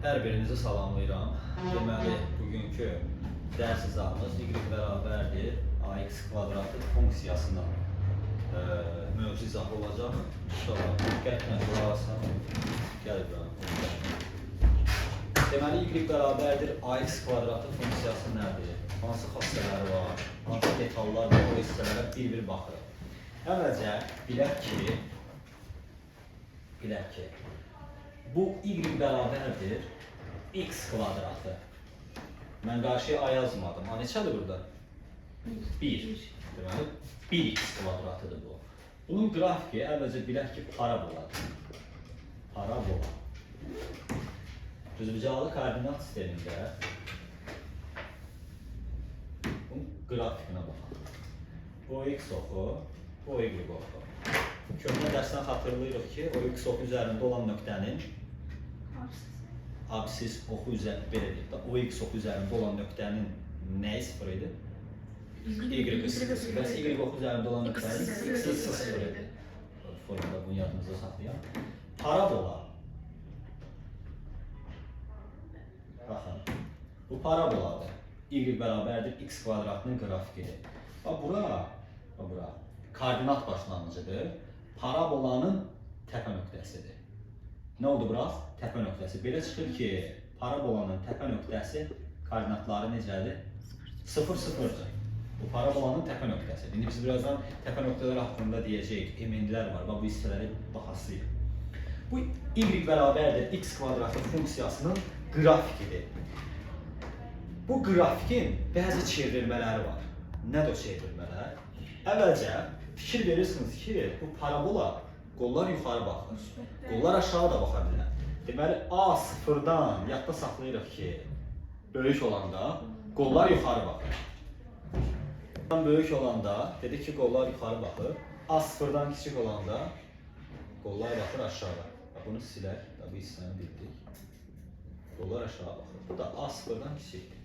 Hər birinizi salamlayıram. Deməli, bugünkü dərs izahımız y bərabərdir ax kvadratı funksiyasının mövzu izahı olacaq. İnşallah diqqətlə qulaq asın. Gəl İbrahim. Deməli, y bərabərdir ax kvadratı funksiyası nədir? Hansı xassələri var? Hansı detallar var? O hissələrə bir-bir baxırıq. Əvvəlcə bilək ki, bu y bərabərdir x kvadratı. Mən qarşıya a yazmadım. A neçədir burada? 1. Deməli, 1x kvadratıdır bu. Bunun qrafiki əvvəlcə bilək ki, paraboladır. Parabola. Düzbucaqlı koordinat sistemində bunun qrafikinə baxaq. Bu x oxu, bu y oxu. Köhnə dərsdən xatırlayırıq ki, o x oxu üzərində olan nöqtənin absis oxu üzərində, belə deyək də, o x oxu üzərində olan nöqtənin nəyi sıfır idi? Y sıfır. Bəs y oxu üzərində olan nöqtənin x sıfır idi. Formada bunu yadınızda saxlayın. Parabola. Baxın, bu paraboladır. Y bərabərdir x kvadratının qrafikidir. Bax bura koordinat başlanğıcıdır. Parabolanın təpə nöqtəsidir. Nə oldu bura? Təpə nöqtəsi. Belə çıxır ki, parabolanın təpə nöqtəsi koordinatları necədir? 0, 0-dır. Bu parabolanın təpə nöqtəsidir. İndi biz birazdan təpə nöqtələri haqqında deyəcəyik. MN-lər var. Bax, bu hissələri baxasıyıq. Bu y bərabərdir x kvadratı funksiyasının qrafikidir. Bu qrafikin bəzi çevrilmələri var. Nədir o çevrilmələr? Əvvəlcə fikir verirsiniz ki, bu parabola qollar yuxarı baxır. Qollar aşağı da baxa bilər. Deməli, A sıfırdan yadda saxlayırıq ki, böyük olanda qollar yuxarı baxır. Böyük olanda dedik ki, qollar yuxarı baxır. A sıfırdan kiçik olanda qollar baxır aşağı. Bunu silək. Bu hissəni bildik. Qollar aşağı baxır. Bu da A sıfırdan kiçikdir.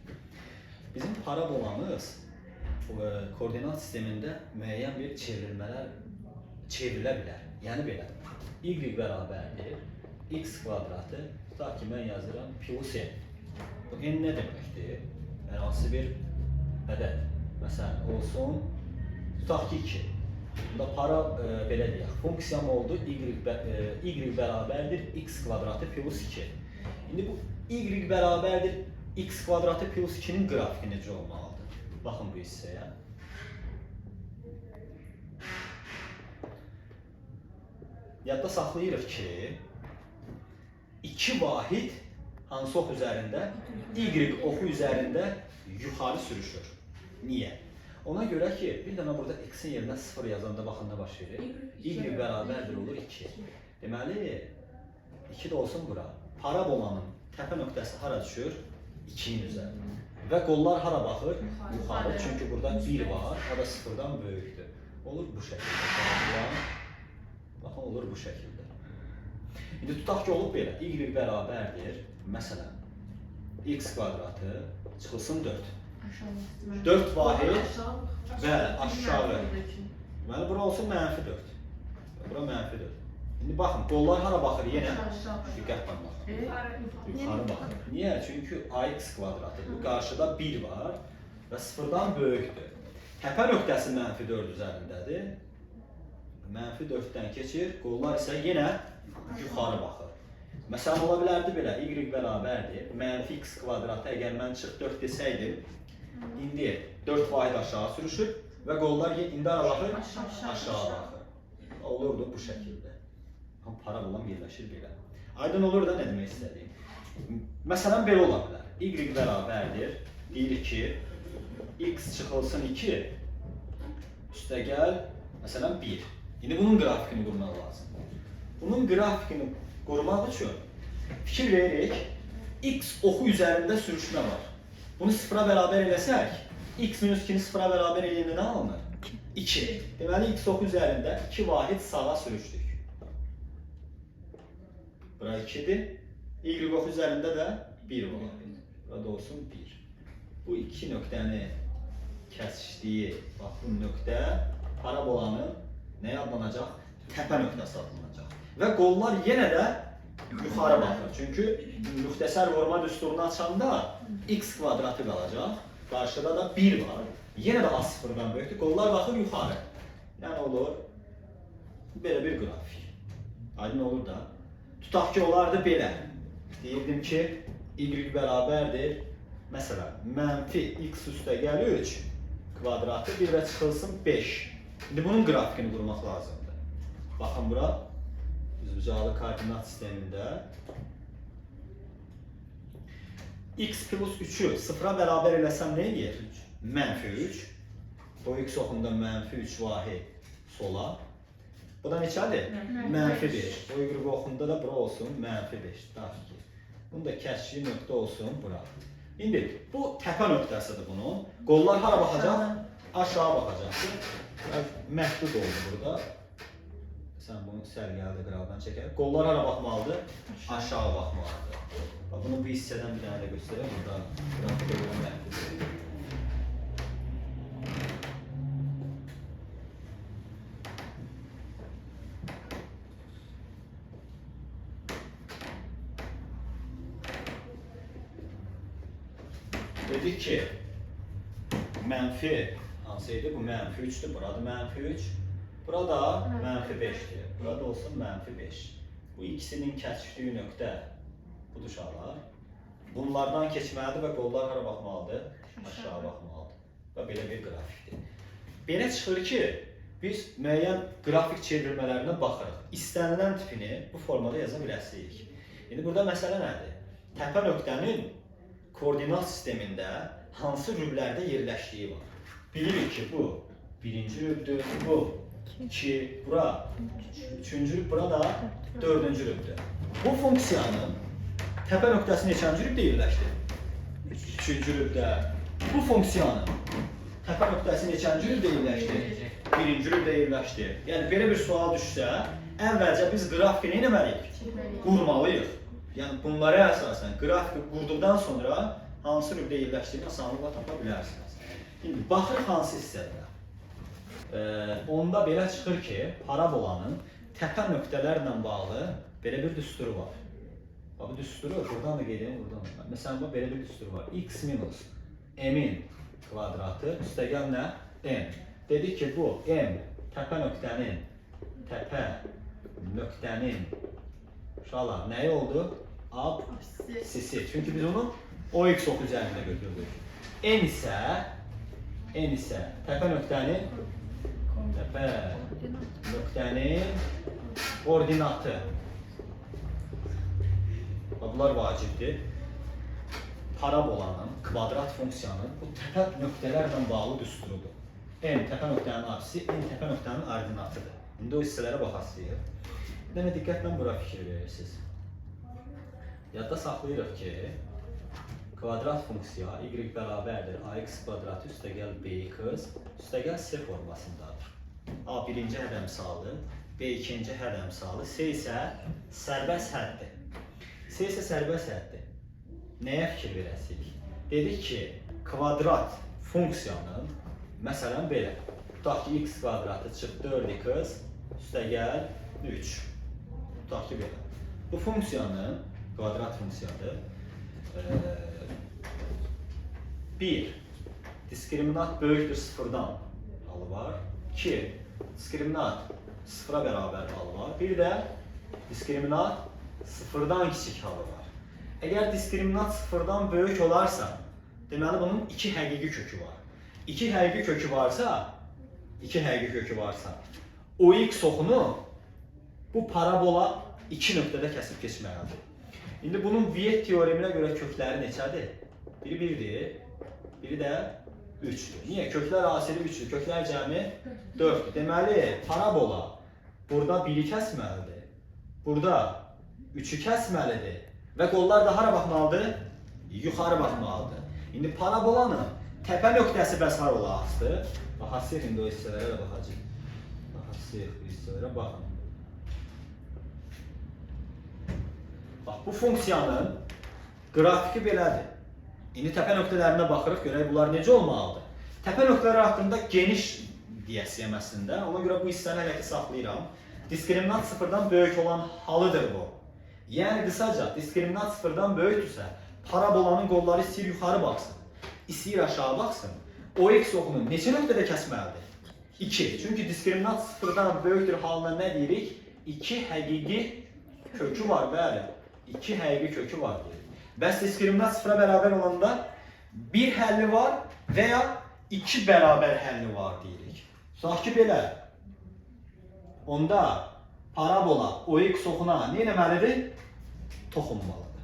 Bizim parabolamız koordinat sistemində müəyyən bir çevrilmələr çevrilə bilər. Yəni belə. Y bərabərdir x kvadratı, tutaq ki, mən yazıram plus n. Bu n nə deməkdir? Yəni hansı bir ədəd. Məsələn, olsun, tutaq ki, 2. Bunda para, belə deyək, funksiyam oldu y bərabərdir x kvadratı plus 2. İndi bu y bərabərdir x kvadratı plus 2-nin qrafiki necə olmalıdır? Baxın bu hissəyə. Yadda saxlayırıq ki, 2 vahid hansı ox üzərində? Y oxu üzərində yuxarı sürüşür. Niyə? Ona görə ki, bir də mən burada x-in yerinə 0 yazanda baxın nə baş verir? Y bərabərdir olur 2. Deməli, 2 də olsun bura. Parabolanın təpə nöqtəsi hara düşür? 2-nin üzərinə. Və qollar hara baxır? Yuxarı. Çünki burada 1 var, o da 0-dan böyükdür. Olur bu şəkildə. Baxın, olur bu şəkildə. İndi tutaq ki, olub belə. Y bərabərdir, məsələn, x kvadratı çıxılsın 4. 4 vahid, bəli, aşağı. Deməli, bura olsun mənfi 4. Bura mənfi 4. İndi baxın, qollar hara baxır yenə? Diqqətlə baxın. Yuxarı baxır. Niyə? Çünki ax kvadratı. Bu qarşıda 1 var və sıfırdan böyükdür. Təpə nöqtəsi mənfi 4 üzərindədir. Mənfi 4-dən keçir, qollar isə yenə yuxarı baxır. Məsələn, ola bilərdi belə, y bərabərdir. Mənfi x kvadratı əgər mən çıx 4 desəydim, indi 4 vahid aşağı sürüşür və qollar indi hara baxır? Aşağı baxır. Olurdu bu şəkildə. Parabolam yerləşir belə. Aydın olur da nə demək istədiyim. Məsələn, belə ola bilər. Y bərabərdir. Deyirik ki, x çıxılsın 2, üstəgəl, məsələn, 1. İndi bunun qrafikini qurmaq lazımdır. Bunun qrafikini qurmaq üçün fikir veririk, x oxu üzərində sürüşmə var. Bunu sıfıra bərabər eləsək, x minus 2-ni sıfıra bərabər eləyəndə nə alınır? 2. Deməli, x oxu üzərində 2 vahid sağa sürüşdük. Bura 2-dir. Y oxu üzərində də 1 vahid. Burada olsun 1. Bu iki nöqtəni kəsişdiyi, bax bu nöqtə parabolanın nəyə adlanacaq? Təpə nöqtəsi adlanacaq. Və qollar yenə də Yuxarı baxır. Çünki müxtəsər vurma düsturunu açanda x kvadratı qalacaq. Qarşıda da 1 var. Yenə də a sıfırdan böyükdür. Qollar baxır yuxarı. Yəni olur belə bir qrafik. Aydın olur da. Tutaq ki, olardı belə. Deyirdim ki, y bərabərdir. Məsələn, mənfi x üstə gəl 3 kvadratı 1 və çıxılsın 5. İndi bunun qrafikini qurmaq lazımdır. Baxın bura. Düzbucaqlı koordinat sistemində x plus 3-ü sıfıra bərabər eləsəm nə eləyir? Mənfi 3. O x oxunda mənfi 3 vahid sola. Bu da neçədir? Mənfi 5. O y oxunda da bura olsun mənfi 5. Tutaq ki. Bunun da kəskin nöqtə olsun bura. İndi bu təpə nöqtəsidir bunun. Qollar hara baxacaq? Aşağı baxacaqdır. Məhdud oldu burada. Sən bunu səliqəli də qıraqdan çəkər. Qollar hara baxmalıdır? Aşağı baxmalıdır. Bax, bunu bu hissədən bir dənə də göstərək. Burada qrafikə görə məhduddur. Dedik ki, mənfi hansı idi? Bu mənfi 3-dür. Burada mənfi 3. Burada mənfi 5-dir. Burada olsun mənfi 5. Bu ikisinin kəsişdiyi nöqtə budur uşaqlar. Bunlardan keçməlidir və qollar hara baxmalıdır? Aşağı baxmalıdır. Və belə bir qrafikdir. Belə çıxır ki, biz müəyyən qrafik çevrilmələrinə baxırıq. İstənilən tipini bu formada yaza biləsirik. İndi burada məsələ nədir? Təpə nöqtənin koordinat sistemində hansı rüblərdə yerləşdiyi var. Bilirik ki, bu birinci rübdür, bu 2, bura üçüncü rüb, bura da dördüncü rübdür. Bu funksiyanın təpə nöqtəsi neçənci rübdə yerləşdi? Üçüncü rübdə. Bu funksiyanın təpə nöqtəsi neçənci rübdə yerləşdi? Birinci rübdə yerləşdi. Yəni belə bir sual düşsə, əvvəlcə biz qrafiki nə etməliyik? Qurmalıyıq. Yəni bunlara əsasən qrafiki qurduqdan sonra hansı rübdə yerləşdiyini asanlıqla tapa bilərsiniz. İndi baxırıq hansı hissədə. Onda belə çıxır ki, parabolanın təpə nöqtələrlə bağlı belə bir düsturu var. Bax, bu düsturu buradan da qeyd edeyim, buradan da. Məsələn, bu belə bir düsturu var. X minus m-in kvadratı üstəgəl nə? M. Dedik ki, bu m təpə nöqtənin uşaqlar nəyi oldu? Absisi. Çünki biz onu OX oxu üzərində götürdük. N isə təpə nöqtənin ordinatı. Bunlar vacibdir. Parabolanın, kvadrat funksiyanın bu təpə nöqtələrlə bağlı düsturudur. M təpə nöqtənin absisi, N təpə nöqtənin ordinatıdır. İndi o hissələrə baxasıyıq. Bir dənə diqqətlə bura fikir verirsiniz. Yadda saxlayırıq ki, kvadrat funksiya y bərabərdir ax kvadratı üstəgəl bx üstəgəl c formasındadır. A birinci hədd əmsalı, B ikinci hədd əmsalı, C isə sərbəst həddir. C isə sərbəst həddir. Nəyə fikir verəsirik? Dedik ki, kvadrat funksiyanın, məsələn belə, tutaq ki, x kvadratı çıx 4x üstəgəl 3. Tutaq ki, belə. Bu funksiyanın, kvadrat funksiyadır, 1. Diskriminat böyükdür sıfırdan halı var. 2. Diskriminat sıfıra bərabər halı var. Bir də diskriminat sıfırdan kiçik halı var. Əgər diskriminat sıfırdan böyük olarsa, deməli bunun iki həqiqi kökü var. İki həqiqi kökü varsa, o x oxunu bu parabola iki nöqtədə kəsib keçməlidir. İndi bunun Viet teoreminə görə kökləri neçədir? Biri 1-dir, biri də 3-dür. Niyə? Köklər hasili 3-dür, köklər cəmi 4-dür. Deməli, parabola burada 1-i kəsməlidir, burada 3-ü kəsməlidir və qollar da hara baxmalıdır? Yuxarı baxmalıdır. İndi parabolanın təpə nöqtəsi bəs hara olaqdır? Baxasıyıq indi o hissələrə də baxacağıq. Baxasıyıq bu hissələrə, baxın. Bax, bu funksiyanın qrafiki belədir. İndi təpə nöqtələrinə baxırıq, görək bunlar necə olmalıdır. Təpə nöqtələri haqqında geniş deyəsiyəm əslində. Ona görə bu hissəni hələ ki saxlayıram. Diskriminant sıfırdan böyük olan halıdır bu. Yəni qısaca diskriminant sıfırdan böyükdürsə, parabolanın qolları istəyir yuxarı baxsın, istəyir aşağı baxsın. OX oxunu neçə nöqtədə kəsməlidir? 2. Çünki diskriminant sıfırdan böyükdür halına nə deyirik? 2 həqiqi kökü var, bəli. 2 həqiqi kökü var deyirik. Bəs diskriminant sıfıra bərabər olanda bir həlli var və ya 2 bərabər həlli var deyirik. Tutaq ki, belə. Onda parabola OX oxuna nə etməlidir? Toxunmalıdır.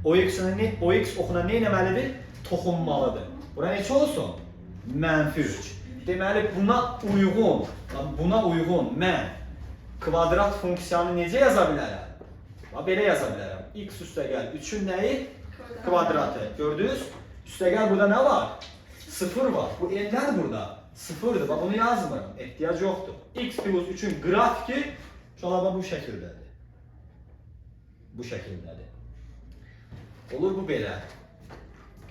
OX oxuna nə etməlidir? Toxunmalıdır. Bura neçə olsun? Mənfi 3. Deməli buna uyğun mən kvadrat funksiyanı necə yaza bilərəm? Bax belə yaza bilərəm. X üstəgəl 3-ün nəyi? Kvadratı. Gördünüz? Üstəgəl burada nə var? 0 var. Bu n-lər burada 0-dır. Bax bunu yazmıram. Ehtiyac yoxdur. X plus 3-ün qrafiki uşaqlar bu şəkildədir. Bu şəkildədir. Olur bu belə.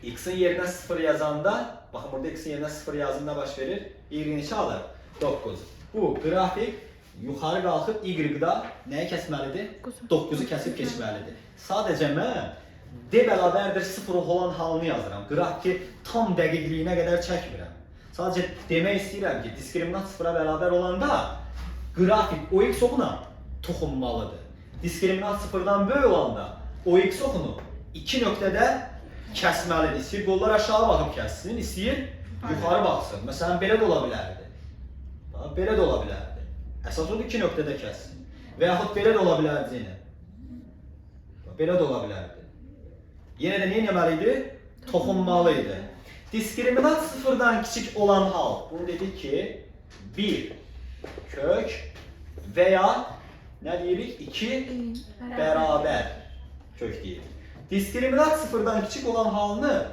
X-in yerinə 0 yazanda, baxın burada X-in yerinə 0 yazanda baş verir? Y neçə alır? 9. Bu qrafik yuxarı qalxıb Y-da nəyi kəsməlidir? 9-u kəsib keçməlidir. Sadəcə mən D bərabərdir 0 olan halını yazıram. Qrafiki tam dəqiqliyinə qədər çəkmirəm. Sadəcə demək istəyirəm ki, diskriminant sıfıra bərabər olanda qrafik OX oxuna toxunmalıdır. Diskriminant sıfırdan böyük olanda OX oxunu 2 nöqtədə kəsməlidir. İstəyir qollar aşağı baxıb kəssin, istəyir yuxarı baxsın. Məsələn, belə də ola bilərdi. Bax, belə də ola bilərdi. Əsas odur 2 nöqtədə kəssin. Və yaxud belə də ola bilərdi yenə. Bax, belə də ola bilərdi. Yenə də nə etməli idi? Toxunmalı idi. Diskriminant sıfırdan kiçik olan hal. Bunu dedik ki, 1 kök və ya nə deyirik? 2 bərabər kök deyirik. Diskriminant sıfırdan kiçik olan halını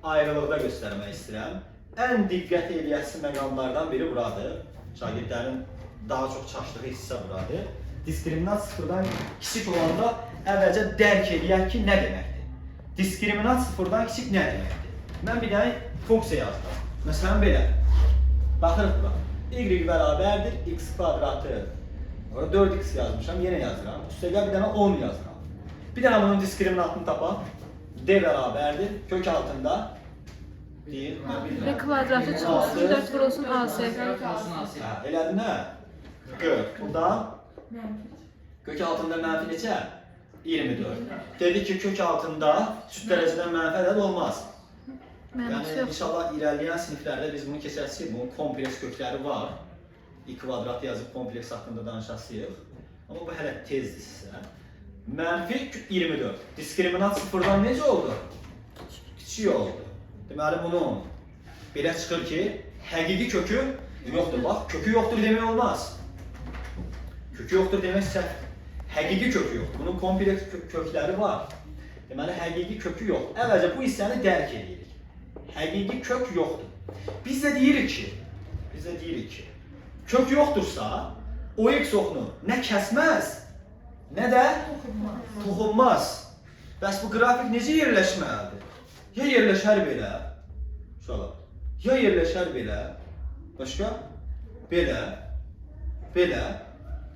ayrılıqda göstərmək istəyirəm. Ən diqqət eləyəsi məqamlardan biri buradır. Şagirdlərin daha çox çaşdığı hissə buradır. Diskriminant sıfırdan kiçik olanda əvvəlcə dərk eləyək ki, nə deməkdir? Diskriminant sıfırdan kiçik nə deməkdir? Mən bir dənə funksiya yazdım. Məsələn belə. Baxırıq bura. Y bərabərdir x kvadratı. Orada 4x yazmışam, yenə yazıram. Üstəgəl bir dənə 10 yazıram. Bir dənə bunun diskriminantını tapaq. D bərabərdir. Kök altında deyir, mən bilmirəm. Və kvadratı çıxılsın, 4 vurulsun AC. Hə, elədi nə? 40. Buradan kök altında mənfi neçə? 24. Dedik ki, kök altında süd dərəcədən mənfi ədəd olmaz. Mənası Yəni yox. inşallah irəliləyən siniflərdə biz bunu keçəsiyik. Bunun kompleks kökləri var. I kvadrat yazıb kompleks haqqında danışasıyıq. Amma bu hələ tezdir sizə. Mənfi 24. Diskriminant sıfırdan necə oldu? Kiçik oldu. Deməli bunun belə çıxır ki, həqiqi kökü yoxdur. Bax, kökü yoxdur demək olmaz. Kökü yoxdur demək səhvdir. Həqiqi kökü yoxdur. Bunun kompleks kökləri var. Deməli, həqiqi kökü yoxdur. Əvvəlcə bu hissəni dərk edirik. Həqiqi kök yoxdur. Biz də deyirik ki, kök yoxdursa, OX oxunu nə kəsməz, nə də toxunmaz. Bəs bu qrafik necə yerləşməlidir? Ya yerləşər belə, uşaqlar, ya yerləşər belə, başqa belə, belə.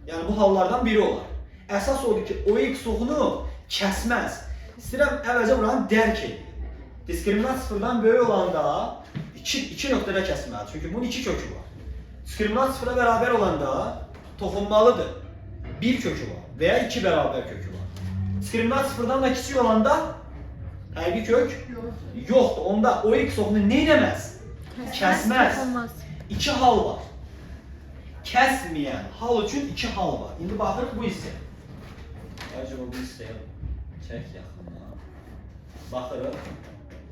Yəni bu hallardan biri olar. Əsas odur ki, OX oxunu kəsməz. İstəyirəm əvvəlcə buranı dərk edin. Diskriminant sıfırdan böyük olanda iki nöqtədə kəsməlidir. Çünki bunun iki kökü var. Diskriminant sıfıra bərabər olanda toxunmalıdır. Bir kökü var və ya iki bərabər kökü var. Diskriminant sıfırdan da kiçik olanda həqiqi kök yoxdur. Onda OX oxunu nə etməz? Kəsməz. Toxunmaz. İki hal var. Kəsməyən hal üçün iki hal var. İndi baxırıq bu hissəyə. Acaba bu hissəyə çək yaxından. Baxırıq.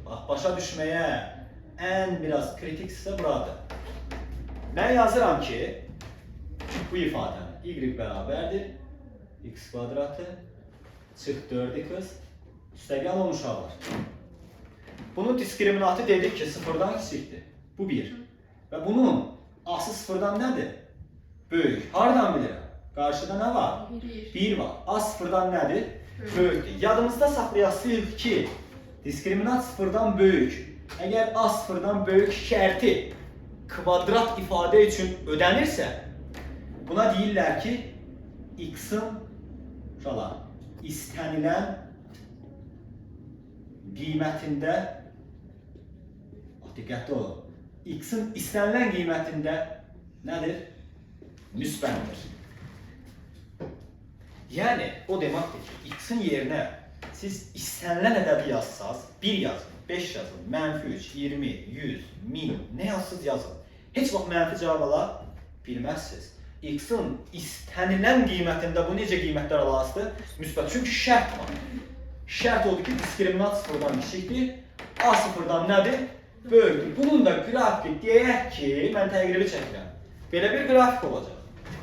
Bax, başa düşməyə ən biraz kritik hissə buradır. Mən yazıram ki, bu ifadəni y bərabərdir x kvadratı çıx 4x üstəgəl 10 uşaqlar. Bunun diskriminatı dedik ki, sıfırdan kiçikdir. Bu bir. Və bunun ası sıfırdan nədir? Böyük. Hardan bilirəm? Qarşıda nə var? 1 var. A sıfırdan nədir? Böyükdür. Yadımızda saxlayasıyıq ki, diskriminant sıfırdan böyük. Əgər A sıfırdan böyük şərti kvadrat ifadə üçün ödənirsə, buna deyirlər ki, x-in uşaqlar, istənilən qiymətində, diqqətli olun, x-in istənilən qiymətində nədir? Müsbətdir. Yəni, o deməkdir ki, x-in yerinə siz istənilən ədədi yazsaz, 1 yazın, 5 yazın, mənfi 3, 20, 100, 1000, nə yazsız yazın. Heç vaxt mənfi cavab ala bilməzsiniz. X-in istənilən qiymətində bu necə qiymətlər alasıdır? Müsbət. Çünki şərt var. Şərt odur ki, diskriminant sıfırdan kiçikdir. A sıfırdan nədir? Böyükdür. Bunun da qrafiki deyək ki, mən təqribi çəkirəm. Belə bir qrafik olacaq.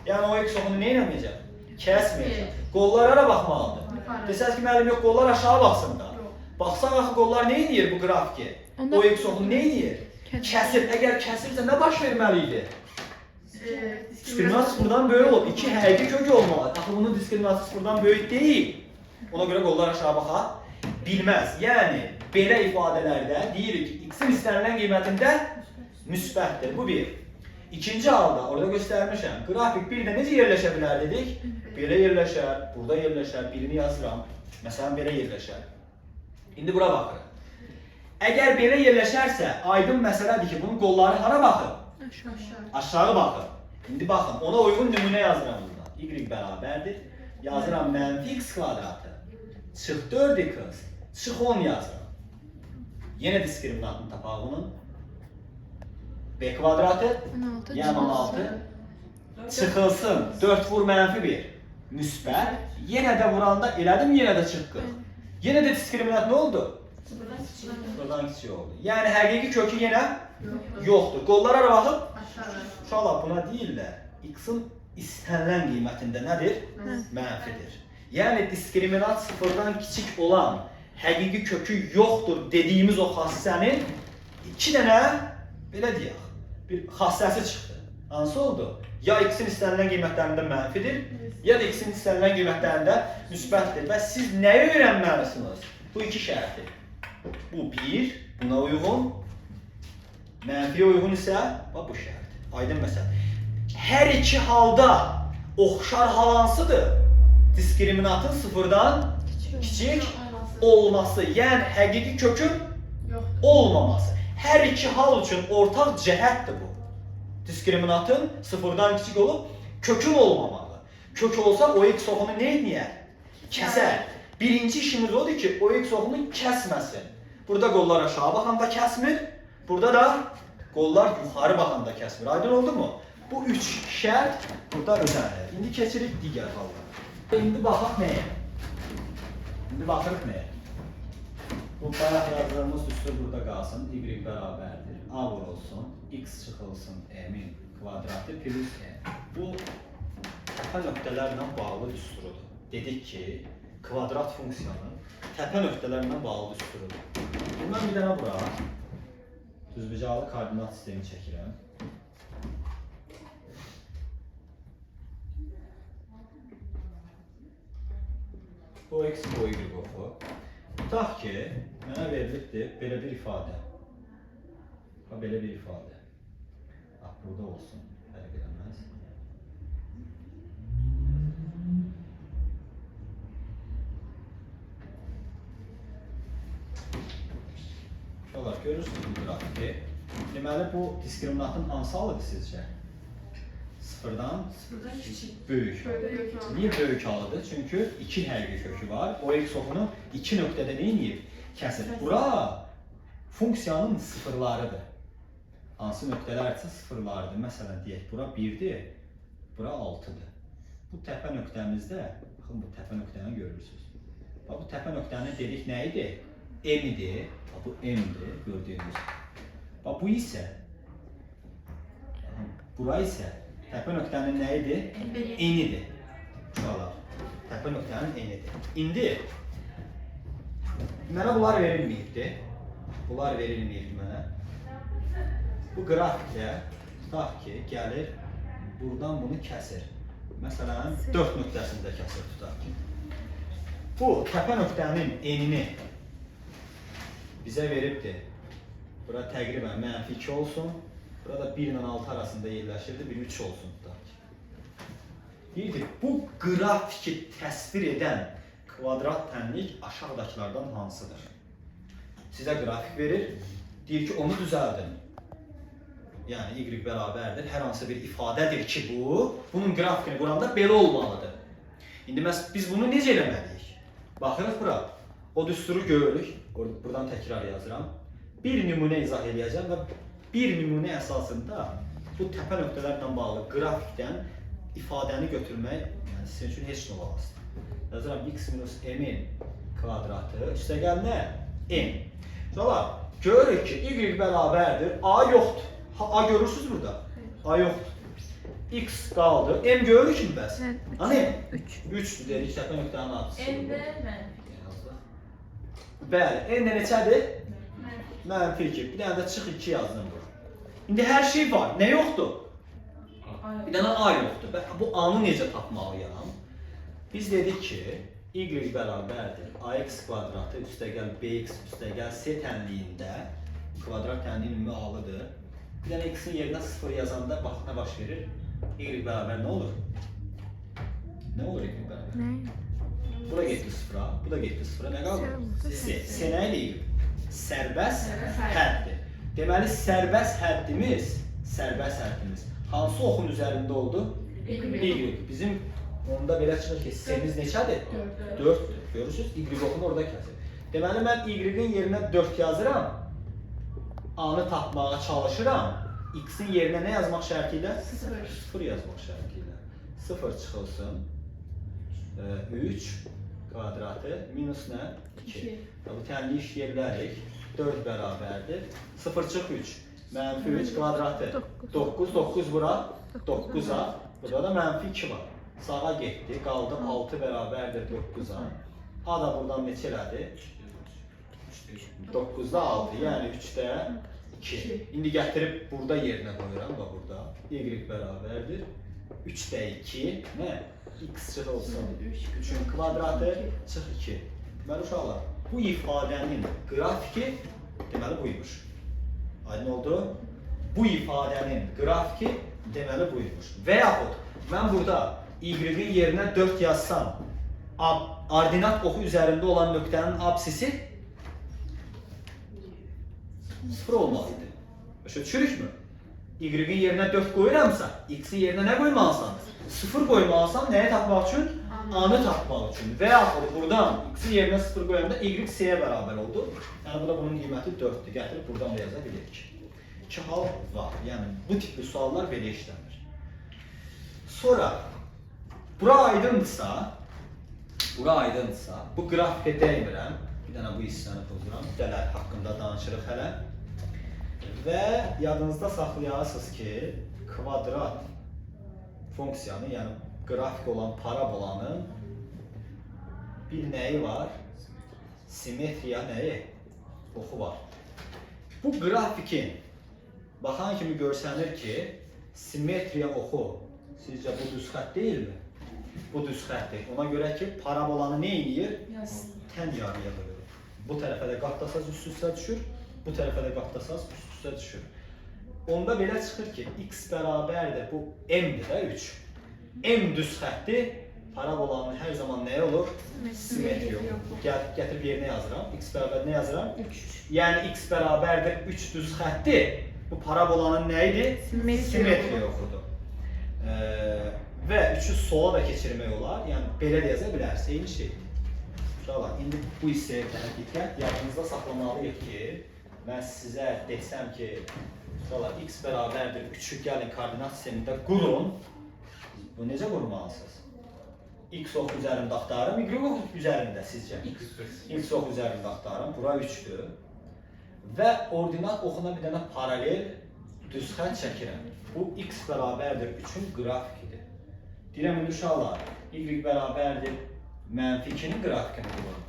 Yəni o x oxunu nə eləməyəcək? Kəsməyəcək. Qollar hara baxmalıdır? Desəz ki, müəllim, yox, qollar aşağı baxsın da. Baxsaq axı qollar nə edir bu qrafiki? O x oxunu nə edir? Kəsir. Əgər kəsirsə nə baş verməli idi? Diskriminant sıfırdan böyük olub. 2 həqiqi kök olmalı. Axı bunun diskriminantı sıfırdan böyük deyil. Ona görə qollar aşağı baxa bilməz. Yəni belə ifadələrdə deyirik ki, x-in istənilən qiymətində müsbətdir. Bu bir. İkinci halda orada göstərmişəm. Qrafik bir də necə yerləşə bilər dedik? Belə yerləşər, burada yerləşər, birini yazıram. Məsələn belə yerləşər. İndi bura baxırıq. Əgər belə yerləşərsə, aydın məsələdir ki, bunun qolları hara baxır? Aşağı. Aşağı baxır. İndi baxın, ona uyğun nümunə yazıram burada. Y bərabərdir. Yazıram mənfi x kvadratı. Çıx 4x, çıx 10 yazıram. Yenə diskriminantını tapaq bunun. B kvadratı, 16. yəni 16. Çıxılsın 4 vur mənfi 1. Müsbət. Yenə də vuranda elədim, yenə də çıx 40. Yenə də diskriminant nə oldu? Sıfırdan kiçik oldu. Yəni həqiqi kökü yenə yoxdur. Qollar hara baxıb? Uşaqlar buna deyirlər, x-in istənilən qiymətində nədir? Mənfidir. Yəni diskriminant sıfırdan kiçik olan həqiqi kökü yoxdur dediyimiz o xassənin iki dənə belə deyək, bir xassəsi çıxdı. Hansı oldu? Ya x-in istənilən qiymətlərində mənfidir, ya da x-in istənilən qiymətlərində müsbətdir. Və siz nəyi öyrənməlisiniz? Bu iki şərti. Bu bir, buna uyğun, mənfiyə uyğun isə bax bu şərt. Aydın məsələ. Hər iki halda oxşar hal hansıdır? Diskriminantın sıfırdan kiçik olması, yəni həqiqi kökün olmaması. Hər iki hal üçün ortaq cəhətdir bu. Diskriminantın sıfırdan kiçik olub kökün olmamağı. Kök olsa o x oxunu nə etməyər? Kəsər. Birinci işimiz odur ki, o x oxunu kəsməsin. Burada qollar aşağı baxanda kəsmir, burada da qollar yuxarı baxanda kəsmir. Aydın oldu mu? Bu üç şərt burada ödənilir. İndi keçirik digər hallara. İndi baxaq nəyə? İndi baxırıq nəyə? Bu bayaq yazdığımız düstur burada qalsın. Y bərabərdir. A vurulsun, x çıxılsın m-in kvadratı plus n. Bu təpə nöqtələrlə bağlı düsturudur. Dedik ki, kvadrat funksiyanı təpə nöqtələrlə bağlı düsturudur. Mən bir dənə bura düzbucaqlı koordinat sistemi çəkirəm. Bu x, bu y oxu. Tutaq ki, mənə verilibdir belə bir ifadə. Ha, belə bir ifadə. Bax, burada olsun, fərq eləməz. Uşaqlar, görürsünüz bu qrafiki. Deməli, bu diskriminantın hansı halıdır sizcə? Sıfırdan böyük. Niyə böyük halıdır? Çünki iki həqiqi kökü var. O x oxunu iki nöqtədə nə eləyir? Kəsir. Bura funksiyanın sıfırlarıdır. Hansı nöqtələrdirsə sıfırlarıdır. Məsələn, deyək, bura 1-dir, bura 6-dır. Bu təpə nöqtəmizdə, baxın bu təpə nöqtəni görürsünüz. Bax, bu təpə nöqtəni dedik nə idi? M idi. Bax, bu M-dir gördüyünüz. Bax, bu isə, baxın, bura isə təpə nöqtənin nə idi? N-idir. Uşaqlar, təpə nöqtənin N-idir. İndi mənə bunlar verilməyibdir. Bunlar verilməyibdir mənə. Bu qrafikdə tutaq ki, gəlir buradan bunu kəsir. Məsələn, 4 nöqtəsində kəsir tutaq ki. Bu təpə nöqtənin enini bizə veribdir. Bura təqribən mənfi 2 olsun. Burada 1 ilə 6 arasında yerləşirdi, bir 3 olsun tutaq ki. Deyirdi, bu qrafiki təsvir edən Kvadrat tənlik aşağıdakılardan hansıdır? Sizə qrafik verir, deyir ki, onu düzəldin. Yəni y bərabərdir, hər hansı bir ifadədir ki bu, bunun qrafikini quranda belə olmalıdır. İndi məhz biz bunu necə eləməliyik? Baxırıq bura, o düsturu görürük, buradan təkrar yazıram. Bir nümunə izah eləyəcəm və bir nümunə əsasında bu təpə nöqtələrlə bağlı qrafikdən ifadəni götürmək, yəni sizin üçün heç nə olamaz. Yazıram x minus m-in kvadratı, üstəgəl nə? M. Uşaqlar, görürük ki, y bərabərdir, a yoxdur. Ha, a görürsünüz burada? A yoxdur. X qaldı. M görürük mü bəs? Hani M? 3. 3-dür dedik, təpə nöqtənin absisi. M də mənfi. Yazdıq. Bəli, N də neçədir? Mənfi 2. Bir dənə də çıx 2 yazdım bura. İndi hər şey var. Nə yoxdur? Bir dənə A yoxdur. Bu A-nı necə tapmalıyam? Biz dedik ki, y bərabərdir ax kvadratı üstəgəl bx üstəgəl c tənliyində kvadrat tənliyin ümumi halıdır. Bir dənə x-in yerinə 0 yazanda bax nə baş verir? Y bərabər nə olur? Nə olur y bərabər? Nə? Bu da getdi 0-a, bu da getdi 0-a. Nə qaldı? C. C nə eləyir? Sərbəst həddir. Deməli sərbəst həddimiz, hansı oxun üzərində oldu? Y. Bizim onda belə çıxır ki, C-miz neçədir? 4-dür. Görürsünüz, Y oxunu orada kəsir. Deməli mən Y-in yerinə 4 yazıram. A-nı tapmağa çalışıram. X-in yerinə nə yazmaq şərti ilə? 0. 0 yazmaq şərti ilə. 0 çıxılsın. 3 kvadratı minus nə? 2. Bu tənliyi işləyə bilərik. 4 bərabərdir. 0 çıx 3. Mənfi 3 kvadratı. 9. 9 bura. 9-a. Burada da mənfi 2 var. Sağa getdi. Qaldı 6 bərabərdir 9-a. A da buradan neçə elədi? 9-da 6, yəni 3-də 2. İndi gətirib burada yerinə qoyuram, bax burada. Y bərabərdir. 3-də 2, nə? X çıxılsın. 3-ün kvadratı çıx 2. Deməli uşaqlar, bu ifadənin qrafiki deməli buymuş. Aydın oldu? Bu ifadənin qrafiki deməli buymuş. Və yaxud mən burada y-in yerinə 4 yazsam, ordinat oxu üzərində olan nöqtənin absisi 0 olmalı idi. Başa düşürükmü? Y-in yerinə 4 qoyuramsa, x-in yerinə nə qoymalısan? 0 qoymalısan, nəyi tapmaq üçün? A-nı tapmaq üçün. Və yaxud buradan x-in yerinə 0 qoyanda y c-yə bərabər oldu. Yəni bu da bunun qiyməti 4-dür. Gətirib buradan da yaza bilirik. İki hal var. Yəni bu tipli suallar belə işlənir. Sonra bura aydındırsa, bu qrafikə dəymirəm. Bir dənə bu hissəni pozuram. Dələr haqqında danışırıq hələ. Və yadınızda saxlayasınız ki, kvadrat funksiyanı, yəni qrafik olan parabolanın bir nəyi var? Simetriya nəyi? Oxu var. Bu qrafikin baxan kimi görsənir ki, simetriya oxu sizcə bu düz xətt deyilmi? Bu düz xəttdir. Ona görə ki, parabolanı nə eləyir? Tən yarıya bölür. Bu tərəfə də qatlasaz üst-üstə düşür, bu tərəfə də qatlasaz üst-üstə düşür. Onda belə çıxır ki, x bərabərdir, bu m-dir də 3. M düz xətti parabolanın hər zaman nəyi olur? Simetri olur. Gətirib yerinə yazıram. X bərabər nə yazıram? 3. Yəni x bərabərdir 3 düz xətti. Bu parabolanın nə idi? Simetri oxudur. Və 3-ü sola da keçirmək olar. Yəni belə də yaza bilərsiniz. Eyni şeydir. Uşaqlar, indi bu hissəyə diqqət, yadınızda saxlamalıyıq ki, mən sizə desəm ki, uşaqlar, x bərabərdir 3-ü gəlin koordinat sistemində qurun. Bu necə qurmalısınız? X oxu üzərində axtarım, Y oxu üzərində sizcə? X oxu üzərində axtarım, bura 3-dür. Və ordinat oxuna bir dənə paralel düz xətt çəkirəm. Bu x bərabərdir 3-ün qrafikidir. Deyirəm indi uşaqlar, y bərabərdir mənfi 2-nin qrafikini qurun.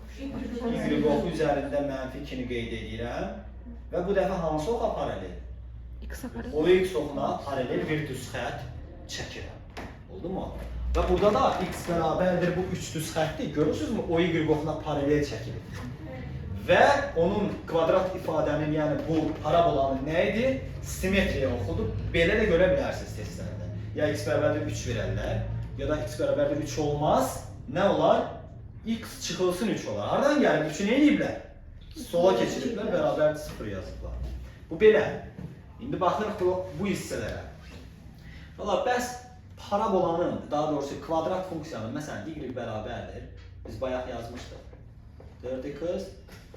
Y oxu üzərində mənfi 2-ni qeyd edirəm və bu dəfə hansı oxa paralel? X-a paralel. O x oxuna paralel bir düz xətt çəkirəm. Oldu mu? Və burada da x bərabərdir bu 3 düz xəttdir. Görürsünüzmü? O y oxuna paralel çəkilir. Və onun kvadrat ifadənin, yəni bu parabolanın nə idi? Simetriya oxudur. Belə də görə bilərsiniz testlərdə. Ya x bərabərdir 3 verərlər, ya da x bərabərdir 3 olmaz. Nə olar? X çıxılsın 3 olar. Hardan gəlib? 3-ü nə eləyiblər? Sola keçiriblər, bərabərdir 0 yazıblar. Bu belə. İndi baxırıq bu hissələrə. Valla bəs parabolanın, daha doğrusu kvadrat funksiyanın, məsələn y bərabərdir. Biz bayaq yazmışdıq. 4x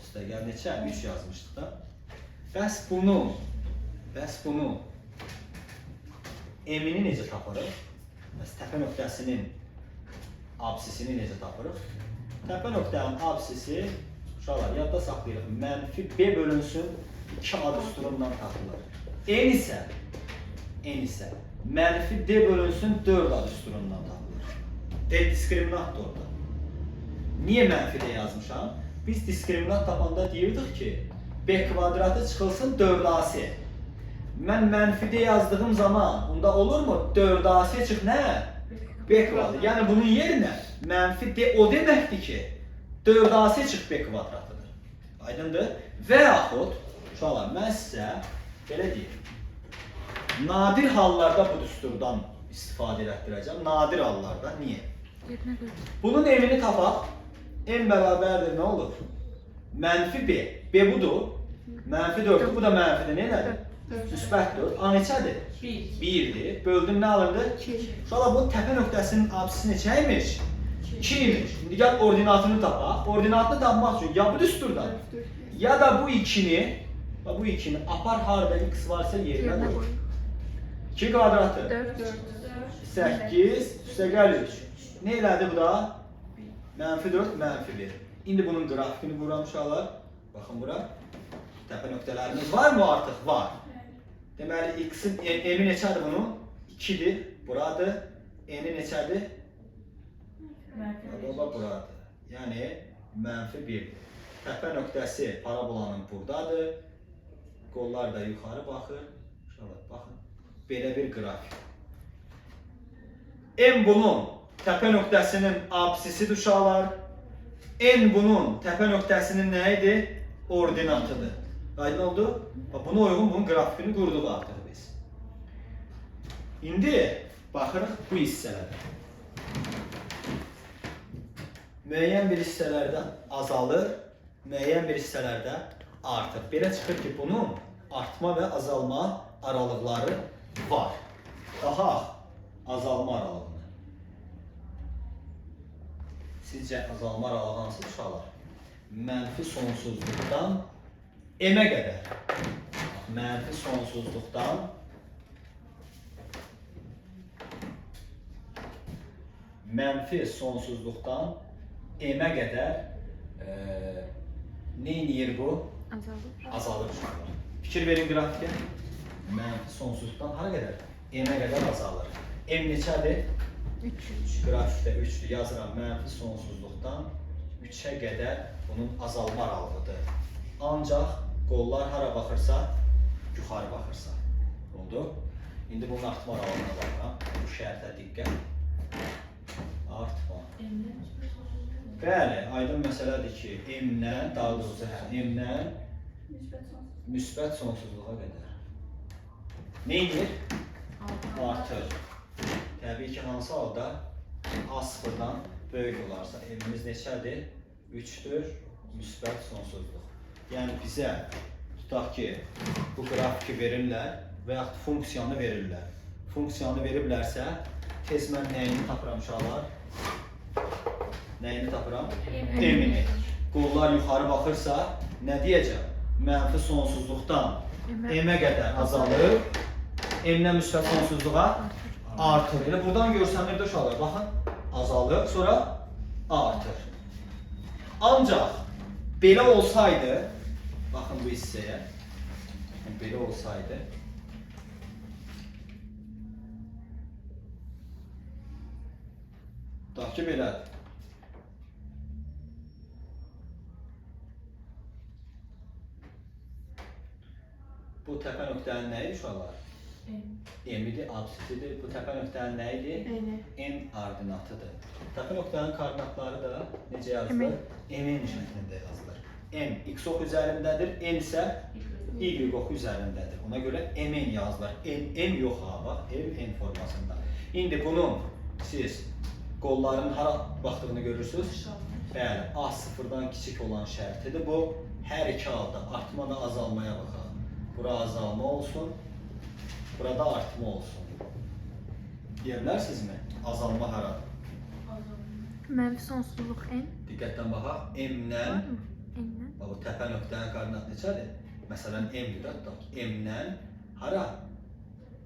üstəgəl neçə? 3 yazmışdıq da. Bəs bunu m-ini necə tapırıq? Bəs təpə nöqtəsinin absisini necə tapırıq? Təpə nöqtənin absisi, uşaqlar yadda saxlayırıq, mənfi b bölünsün 2a düsturundan tapılır. N isə mənfi d bölünsün 4a düsturundan tapılır. D diskriminantdır orada. Niyə mənfi d yazmışam? Biz diskriminant tapanda deyirdik ki, b kvadratı çıxılsın 4ac. Mən mənfi d yazdığım zaman onda olurmu? 4ac çıx nə? B kvadratı. Yəni bunun yerinə mənfi d o deməkdir ki, 4ac çıx b kvadratıdır. Aydındır? Və yaxud, uşaqlar, mən sizə belə deyim. Nadir hallarda bu düsturdan istifadə elətdirəcəm. Nadir hallarda. Niyə? Bunun m-ini tapaq. M bərabərdir nə olur? Mənfi b. B budur. Mənfi 4-dür. Bu da mənfidir. Nə elədir? Müsbət 4. A neçədir? 1. 1-dir. Böldüm nə alındı? 2. Uşaqlar, bu təpə nöqtəsinin absisi neçə imiş? 2 imiş. İndi gəl ordinatını tapaq. Ordinatını tapmaq üçün ya bu düsturdan, ya da bu 2-ni, bu 2-ni apar harda x varsa yerinə qoy. 2 kvadratı. 4. 8 üstəgəl 3. Nə elədi bu da? Mənfi 4, mənfi 1. İndi bunun qrafikini quram uşaqlar. Baxın bura. Təpə nöqtələrimiz var mı artıq? Var. Deməli, x-in m-i neçədir bunun? 2-dir, buradır. N-i neçədir? Baba buradır. Yəni, mənfi 1-dir. Təpə nöqtəsi parabolanın buradadır. Qollar da yuxarı baxır. Uşaqlar, baxın. Belə bir qrafik. M bunun təpə nöqtəsinin absisidir uşaqlar. N bunun təpə nöqtəsinin nə idi? Ordinatıdır. Aydın oldu? Bax, buna uyğun bunun qrafikini qurduq artıq biz. İndi baxırıq bu hissələrə. Müəyyən bir hissələrdə azalır, müəyyən bir hissələrdə artır. Belə çıxır ki, bunun artma və azalma aralıqları var. Baxaq azalma aralığına. Sizcə azalma aralığı hansı uşaqlar? Mənfi sonsuzluqdan m-ə qədər. Mənfi sonsuzluqdan m-ə qədər nə eləyir bu? Azalır. Azalır uşaqlar. Fikir verin qrafikə. Mənfi sonsuzluqdan hara qədər? M-ə qədər azalır. M neçədir? 3. Qrafikdə 3-dür. Yazıram. Mənfi sonsuzluqdan 3-ə qədər bunun azalma aralığıdır. Ancaq qollar hara baxırsa, yuxarı baxırsa. Oldu? İndi bunun artma aralığına baxıram. Bu şərtə diqqət. Artma. Bəli, aydın məsələdir ki, m-dən, daha doğrusu m-dən müsbət sonsuzluğa qədər. Nə edir? Artır. Təbii ki, hansı halda? A sıfırdan böyük olarsa, m-imiz neçədir? 3-dür, müsbət sonsuzluq. Yəni bizə, tutaq ki, bu qrafiki verirlər və yaxud funksiyanı verirlər. Funksiyanı veriblərsə, tez mən nəyini tapıram uşaqlar? Nəyini tapıram? M-ini. Qollar yuxarı baxırsa, nə deyəcəm? Mənfi sonsuzluqdan m-ə qədər azalır, m-dən müsbət sonsuzluğa artır. Elə buradan görsənir də uşaqlar, baxın, azalır, sonra artır. Ancaq belə olsaydı, baxın bu hissəyə, belə olsaydı, tutaq ki, belədir. Bu təpə nöqtənin nə idi uşaqlar? M-idir, absisidir. Bu təpə nöqtənin nə idi? N ordinatıdır. Təpə nöqtənin koordinatları da necə yazılır? M-in şəklində yazılır. M x oxu üzərindədir, N isə y oxu üzərindədir. Ona görə M-in yazılır. M, M yox ha, bax, M, N formasında. İndi bunun siz qolların hara baxdığını görürsünüz? Bəli, A sıfırdan kiçik olan şərtidir bu. Hər iki halda artma və azalmaya baxaq. Bura azalma olsun, burada artma olsun. Deyə bilərsinizmi? Azalma haradır? Mənfi sonsuzluq n. Diqqətlə baxaq. M-dən, N-dən. bax bu təpə nöqtənin koordinatı neçədir? Məsələn, M-dir də tutaq ki, M-dən hara?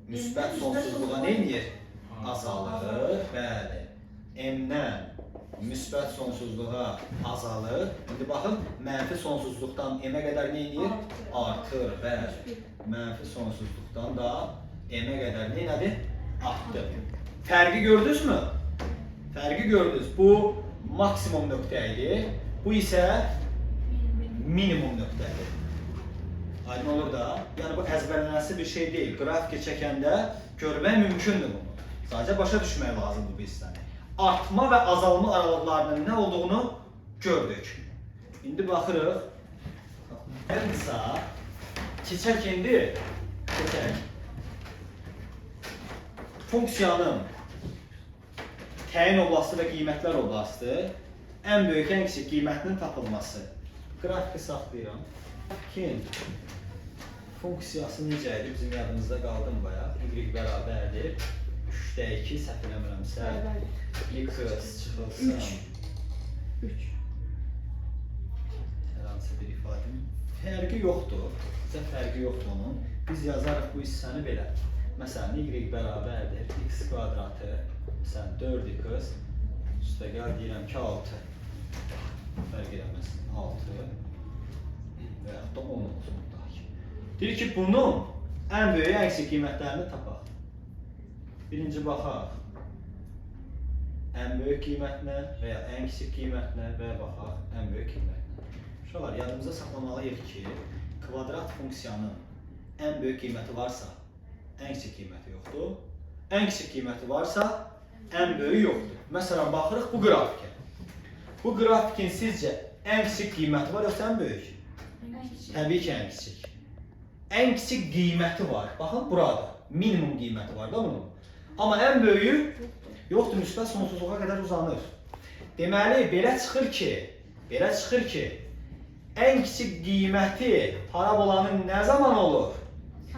Müsbət sonsuzluğa nə edir? Azalır. Bəli. M-dən müsbət sonsuzluğa azalır. İndi baxın, mənfi sonsuzluqdan M-ə qədər nə edir? Artır. Bəli. Mənfi sonsuzluqdan da M-ə qədər nə elədi? Artdı. Fərqi gördünüzmü? Fərqi gördünüz. Bu maksimum nöqtə idi. Bu isə minimum nöqtədir. Aydın olur da. Yəni bu əzbərlənəsi bir şey deyil. Qrafiki çəkəndə görmək mümkündür bunu. Sadəcə başa düşmək lazımdır bu hissəni. Artma və azalma aralıqlarının nə olduğunu gördük. İndi baxırıq. Qısa keçək indi. Keçək. Funksiyanın təyin oblasti və qiymətlər oblasti ən böyük, ən kiçik qiymətinin tapılması. Qrafiki saxlayıram. Qrafikin funksiyası necə idi? Bizim yadımızda qaldı mı bayaq? Y bərabərdir 3-də 2, səhv eləmirəmsə. X çıxılsın. 3. Hər hansı bir ifadənin fərqi yoxdur. Bizə fərqi yoxdur onun. Biz yazarıq bu hissəni belə. Məsələn, y bərabərdir x kvadratı, məsələn 4x üstəgəl deyirəm ki 6. Fərq eləməz. 6 və yaxud da 10 olsun tutaq ki. Deyir ki, bunun ən böyük, ən kiçik qiymətlərini tapaq. Birinci baxaq ən böyük qiymətinə və ya ən kiçik qiymətinə və ya baxaq ən böyük qiymətinə. Uşaqlar, yadımıza saxlamalıyıq ki, kvadrat funksiyanın ən böyük qiyməti varsa, ən kiçik qiyməti yoxdur. Ən kiçik qiyməti varsa, ən böyüyü yoxdur. Məsələn, baxırıq bu qrafikə. Bu qrafikin sizcə ən kiçik qiyməti var yoxsa ən böyük? Təbii ki, ən kiçik. Ən kiçik qiyməti var. Baxın, buradır. Minimum qiyməti var da bunun. Amma ən böyüyü yoxdur, müsbət sonsuzluğa qədər uzanır. Deməli, belə çıxır ki, ən kiçik qiyməti parabolanın nə zaman olur?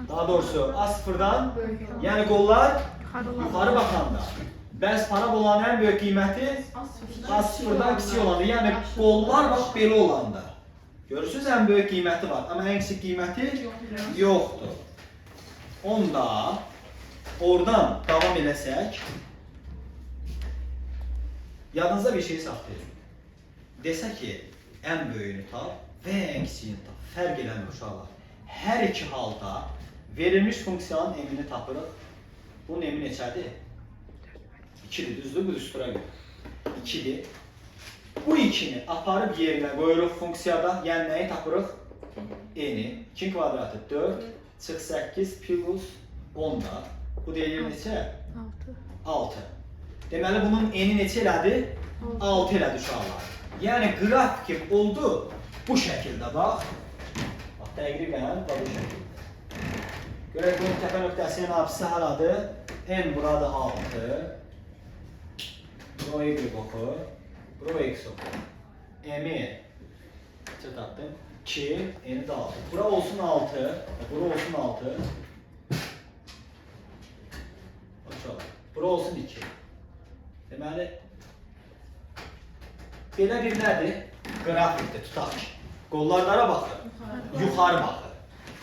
Daha doğrusu, A sıfırdan, yəni qollar yuxarı baxanda. Bəs parabolanın ən böyük qiyməti A sıfırdan kiçik olanda, yəni qollar bax belə olanda. Görürsünüz, ən böyük qiyməti var, amma ən kiçik qiyməti yoxdur. Onda oradan davam eləsək, yadınızda bir şey saxlayın. Desə ki, ən böyüyünü tap və ən kiçiyini tap. Fərq eləmir uşaqlar. Hər iki halda verilmiş funksiyanın m-ini tapırıq. Bunun m-i neçədir? 2-dir, düzdür bu düstura görə. 2-dir. Bu 2-ni aparıb yerinə qoyuruq funksiyada. Yəni nəyi tapırıq? N-i. 2 kvadratı 4, çıx 8 plus 10 da. Bu deyilir neçə? 6. 6. Deməli bunun n-i neçə elədi? 6 elədi uşaqlar. Yəni qrafik oldu bu şəkildə bax. Bax təqribən bax bu şəkildə. Görək bunun təpə nöqtəsinin absisi haradır? N burada 6. Bura Y oxu. Bura X oxu. M-i neçə tapdım? 2, N-i də 6. Bura olsun 6. Bura olsun 6. Uşaqlar, bura olsun 2. Deməli, belə bir nədir? Qrafikdir, tutaq ki. Qollar dara baxır? Yuxarı baxır.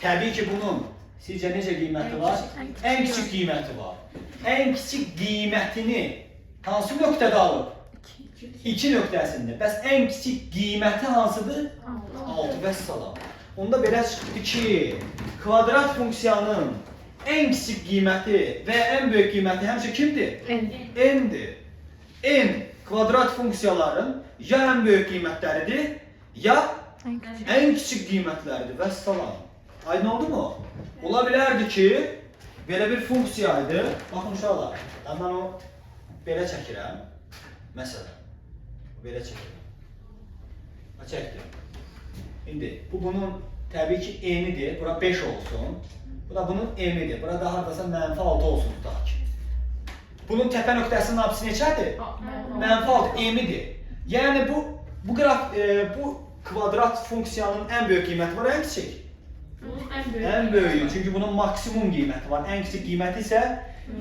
Təbii ki, bunun sizcə necə qiyməti var? Ən kiçik qiyməti var. Ən kiçik qiymətini hansı nöqtədə alıb? 2 nöqtəsində. Bəs ən kiçik qiyməti hansıdır? 6 vəssalam. Onda belə çıxdı ki, kvadrat funksiyanın ən kiçik qiyməti və ən böyük qiyməti həmişə kimdir? N. N-dir. N kvadrat funksiyaların ya ən böyük qiymətləridir, ya ən kiçik qiymətləridir. Vəssalam. Aydın oldu mu? Ola bilərdi ki, belə bir funksiya idi. Baxın uşaqlar, mən o belə çəkirəm. Məsələn, belə çəkirəm. Çəkdim. İndi bu bunun təbii ki n-idir. Bura 5 olsun. Bu da bunun m-idir. Burada hardasa mənfi 6 olsun tutaq ki. Bunun təpə nöqtəsinin absisi neçədir? Mənfi 6 m-idir. Yəni bu Bu qraf, bu kvadrat funksiyanın ən böyük qiyməti var, ən kiçik? Bunun ən böyük. Ən böyüyü, çünki bunun maksimum qiyməti var. Ən kiçik qiyməti isə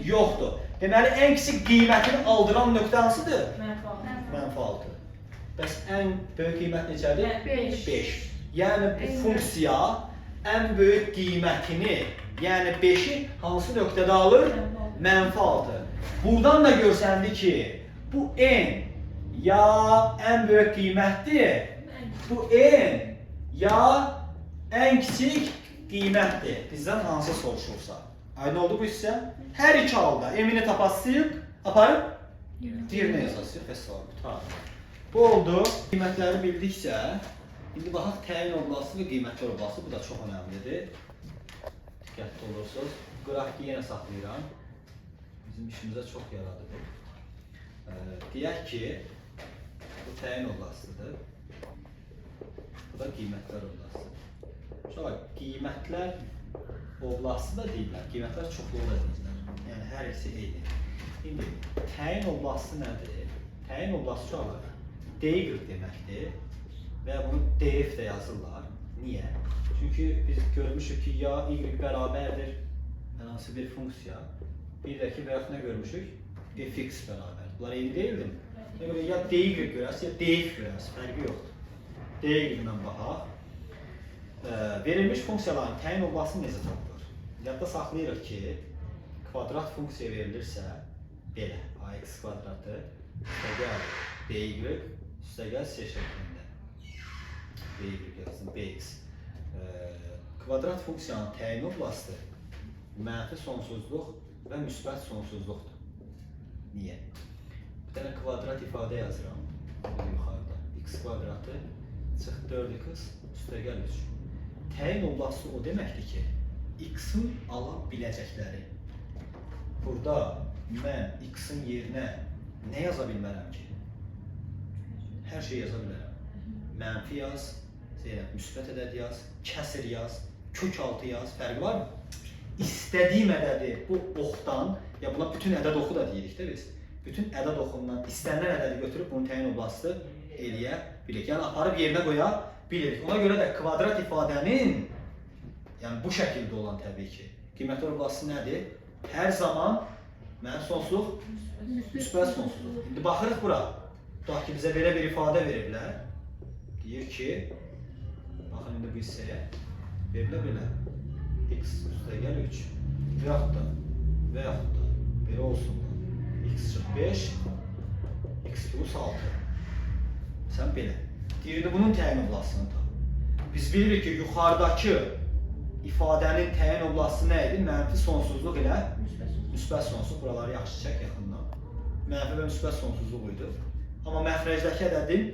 yoxdur. Deməli, ən kiçik qiymətini aldıran nöqtə hansıdır? Mənfi 6. Mənfi 6. Bəs ən böyük qiymət neçədir? 5. 5. Yəni bu funksiya ən böyük qiymətini, yəni 5-i hansı nöqtədə alır? Mənfi 6. Buradan da görsəndi ki, bu n ya ən böyük qiymətdir, bu n ya ən kiçik qiymətdir. Bizdən hansı soruşursa. Aydın oldu bu hissə? Hər iki halda m-ini tapasıyıq, aparıb diğerinə yazasıyıq və salam. Qurtardı. Bu oldu. Qiymətləri bildikcə, indi baxaq təyin oblasti və qiymətlər oblasti. Bu da çox önəmlidir. Diqqətli olursunuz. Qrafiki yenə saxlayıram. Bizim işimizə çox yaradı bu. Deyək ki, bu təyin oblastıdır. Bu da qiymətlər oblastıdır. Uşaqlar, qiymətlər oblastı da deyirlər, qiymətlər çoxluğu da deyirlər. Yəni hər ikisi eyni. İndi təyin oblastı nədir? Təyin oblastı uşaqlar DY deməkdir və ya bunu DF də yazırlar. Niyə? Çünki biz görmüşük ki, ya Y bərabərdir hər hansı bir funksiya, bir də ki, və yaxud nə görmüşük? Fx bərabərdir. Bunlar eyni deyildimi? Ona görə ya DY görərsiz, ya DF görərsiz, fərqi yoxdur. DY ilə baxaq. Verilmiş funksiyaların təyin oblastı necə tapılır? Yadda saxlayırıq ki, kvadrat funksiya verilirsə, belə, ax kvadratı üstəgəl dy üstəgəl c şəklində. Dy yazdım, bx. Kvadrat funksiyanın təyin oblastı mənfi sonsuzluq və müsbət sonsuzluqdur. Niyə? Bir dənə kvadrat ifadə yazıram yuxarıda. X kvadratı çıx 4x üstəgəl 3. Təyin oblastı o deməkdir ki, x-in ala biləcəkləri. Burada mən x-in yerinə nə yaza bilmərəm ki? Hər şey yaza bilərəm. Mənfi yaz, Zeynəb, müsbət ədəd yaz, kəsir yaz, kök altı yaz, fərqi varmı? İstədiyim ədədi bu oxdan, ya buna bütün ədəd oxu da deyirik də biz. Bütün ədəd oxundan istənilən ədədi götürüb bunun təyin oblastı eləyə bilirik. Yəni aparıb yerinə qoya bilirik. Ona görə də kvadrat ifadənin, yəni bu şəkildə olan təbii ki, qiymətlər oblastı nədir? Hər zaman mənfi sonsuzluq, müsbət sonsuzluq. İndi baxırıq bura. Tutaq ki, bizə belə bir ifadə veriblər. Deyir ki, baxın indi bu hissəyə, verilə belə. X üstəgəl 3 və yaxud da belə olsun da. X çıx 5, x plus 6. Sən belə. Deyir, indi bunun təyin oblastını tap. Biz bilirik ki, yuxarıdakı ifadənin təyin oblastı nə idi? Mənfi sonsuzluq ilə müsbət sonsuzluq. Buraları yaxşı çək yaxından. Mənfi və müsbət sonsuzluq idi. Amma məxrəcdəki ədədin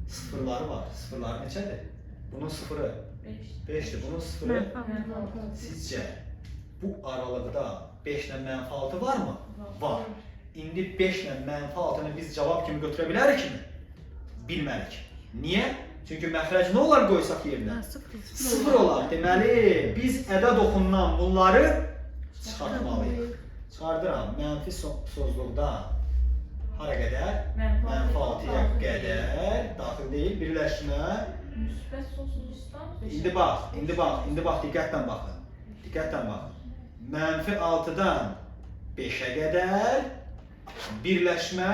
sıfırları var. Sıfırları neçədir? Bunun sıfırı 5-dir. Bunun sıfırı sizcə bu aralıqda 5 ilə mənfi 6 varmı? Var. İndi 5 ilə mənfi 6-nı biz cavab kimi götürə bilərikmi? Bilmərik. Niyə? Çünki məxrəc nə olar qoysaq yerinə? Sıfır olar. Deməli, biz ədəd oxundan bunları çıxartmalıyıq. Çıxardıram. Mənfi sonsuzluqdan hara qədər? Mənfi 6-ya qədər daxil deyil. Birləşmə. Müsbət sonsuzluqdan 5. İndi bax, indi bax, indi bax, diqqətlə baxın. Diqqətlə baxın. Mənfi 6-dan 5-ə qədər birləşmə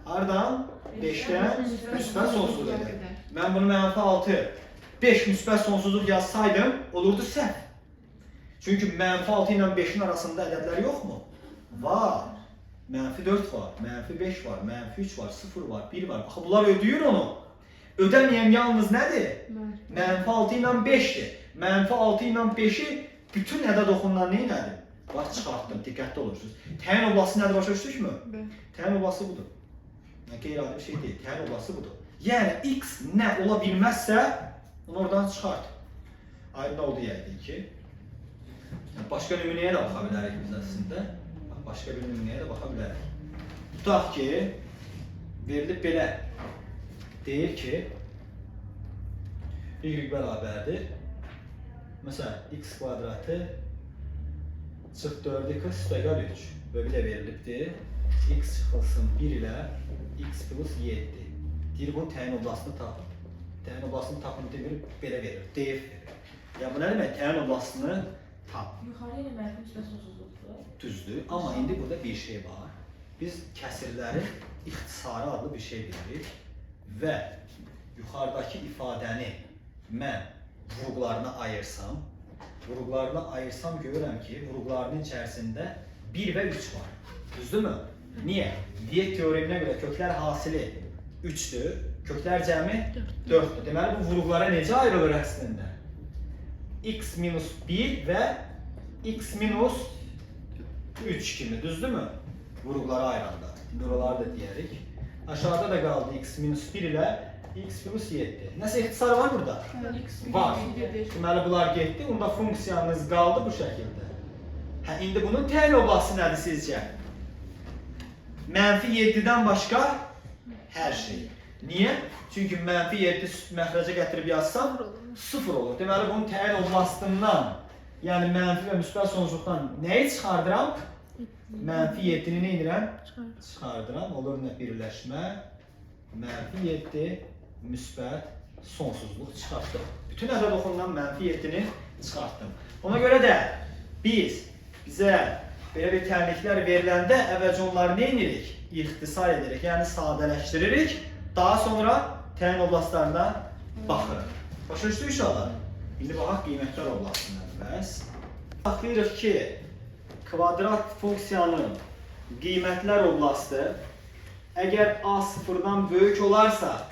hardan? 5-dən müsbət sonsuzluğa qədər. Mən bunu mənfi 6, 5 müsbət sonsuzluq yazsaydım, olurdu səhv. Çünki mənfi 6 ilə 5-in arasında ədədlər yoxmu? Var. Mənfi 4 var, mənfi 5 var, mənfi 3 var, 0 var, 1 var. Axı bunlar ödəyir onu. Ödəməyən yalnız nədir? Mənfi 6 ilə 5-dir. Mənfi 6 ilə 5-i bütün ədəd oxundan nə elədim? Bax, çıxartdım, diqqətli olursunuz. Təyin oblastı nədir, başa düşdükmü? Təyin oblastı budur. Yəni, qeyri-adi bir şey deyil, təyin oblastı budur. Yəni, x nə ola bilməzsə, onu oradan çıxart. Aydın oldu yəqin ki. Yəni, başqa nümunəyə də baxa bilərik biz əslində. Bax, başqa bir nümunəyə də baxa bilərik. Tutaq ki, verilib belə. Deyir ki, y bərabərdir. Məsələn, x kvadratı çıx 4x üstəgəl 3 və bir də verilibdir. X çıxılsın 1 ilə x plus 7. Deyir bunun təyin oblastını tapın. Təyin oblastını tapın demir, belə verir, DF verir. Yəni bu nə demək? Təyin oblastını tap. Yuxarı yenə mənfi müsbət sonsuzluqdur. Düzdür, amma indi burada bir şey var. Biz kəsirlərin ixtisarı adlı bir şey bilirik və yuxarıdakı ifadəni mən vuruqlarına ayırsam, görürəm ki, vuruqlarının içərisində 1 və 3 var. Düzdürmü? Niyə? Diyet teoreminə görə köklər hasili 3-dür, köklər cəmi 4-dür. Deməli, bu vuruqlara necə ayrılır əslində? X minus 1 və x minus 3 kimi, düzdürmü? Vuruqlara ayıranda. İndi oraları da deyərik. Aşağıda da qaldı x minus 1 ilə x plus 7. Nəsə ixtisar var burada? X Var. 1. Deməli, bunlar getdi. Onda funksiyanız qaldı bu şəkildə. Hə, indi bunun təyin oblastı nədir sizcə? Mənfi 7-dən başqa hər şey. Niyə? Çünki mənfi 7 məxrəcə gətirib yazsam 0 olur. Deməli, bunun təyin oblastından, yəni mənfi və müsbət sonsuzluqdan nəyi çıxardıram? Mənfi 7-ni nə edirəm? Çıxardıram. Olur nə birləşmə? Mənfi 7 müsbət sonsuzluq çıxartdım. Bütün ədəd oxundan mənfi 7-ni çıxartdım. Ona görə də bizə belə bir tənliklər veriləndə əvvəlcə onları nə edirik? İxtisar edirik, yəni sadələşdiririk. Daha sonra təyin oblastlarına baxırıq. Başa düşdük uşaqlar? İndi baxaq qiymətlər oblastına bəs. Baxırıq ki, kvadrat funksiyanın qiymətlər oblastı əgər A sıfırdan böyük olarsa,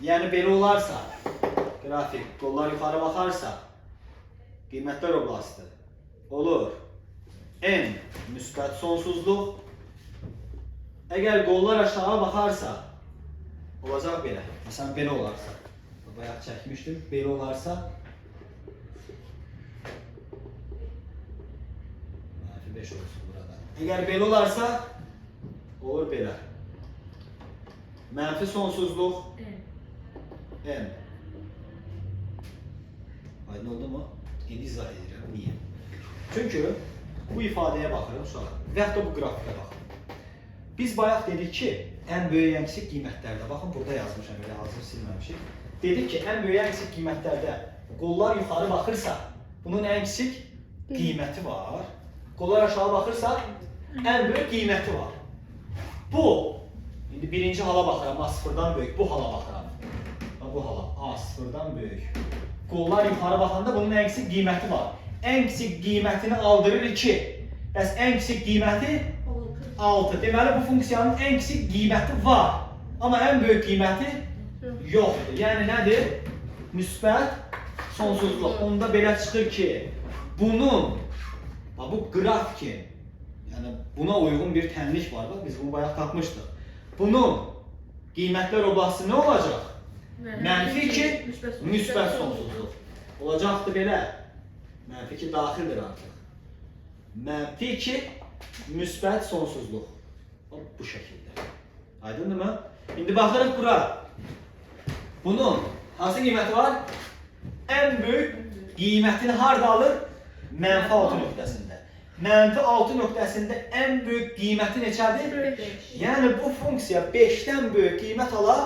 yəni belə olarsa, qrafik, qollar yuxarı baxarsa, qiymətlər oblastı olur. N müsbət sonsuzluq. Əgər qollar aşağı baxarsa, olacaq belə. Məsələn, belə olarsa. Bayaq çəkmişdim. Belə olarsa, mənfi 5 olsun burada. Əgər belə olarsa, olur belə. Mənfi sonsuzluq N. Aydın oldu mu? İndi izah edirəm. Niyə? Çünki bu ifadəyə baxırım uşaqlar və yaxud da bu qrafikə baxırım. Biz bayaq dedik ki, ən böyük, ən kiçik qiymətlərdə, baxın burada yazmışam, elə hazır silməmişik. Dedik ki, ən böyük, ən kiçik qiymətlərdə qollar yuxarı baxırsa, bunun ən kiçik qiyməti var. Qollar aşağı baxırsa, ən böyük qiyməti var. Bu, indi birinci hala baxıram, A sıfırdan böyük, bu hala baxıram. Bu hala, A sıfırdan böyük. Qollar yuxarı baxanda bunun ən kiçik qiyməti var. Ən kiçik qiymətini aldırır 2. Bəs ən kiçik qiyməti 6. Deməli, bu funksiyanın ən kiçik qiyməti var. Amma ən böyük qiyməti yoxdur. Yəni nədir? Müsbət sonsuzluq. Onda belə çıxır ki, bunun, bu qrafikin, yəni buna uyğun bir tənlik var. Bax, biz bunu bayaq tapmışdıq. Bunun qiymətlər oblastı nə olacaq? Mənfi 2, müsbət sonsuzluq. Olacaqdır belə. Mənfi 2 daxildir artıq. Mənfi 2, müsbət sonsuzluq. Bu şəkildə. Aydındırmı? İndi baxırıq bura. Bunun hansı qiyməti var? Ən böyük qiymətini harda alır? Mənfi 6 nöqtəsində. Mənfi 6 nöqtəsində ən böyük qiyməti neçədir? 5. Yəni bu funksiya 5-dən böyük qiymət ala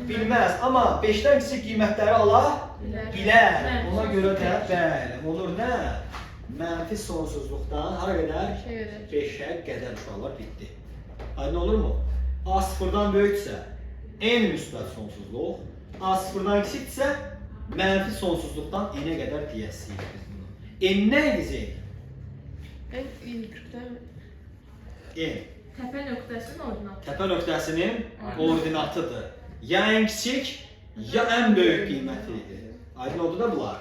bilməz. Amma 5-dən kiçik qiymətləri ala bilər. Ona görə də bəli, olur nə? Mənfi sonsuzluqdan hara qədər? 5-ə qədər uşaqlar bitdi. Aydın olurmu? A sıfırdan böyüksə n müsbət sonsuzluq, A sıfırdan kiçikdirsə mənfi sonsuzluqdan n-ə qədər deyəsiyik biz bunu. N nə idi Zeynep? N Y-dən N. Təpə nöqtəsinin ordinatı. Təpə nöqtəsinin ordinatıdır. Ya ən kiçik, ya ən böyük qiyməti idi. Aydın oldu da bunlar.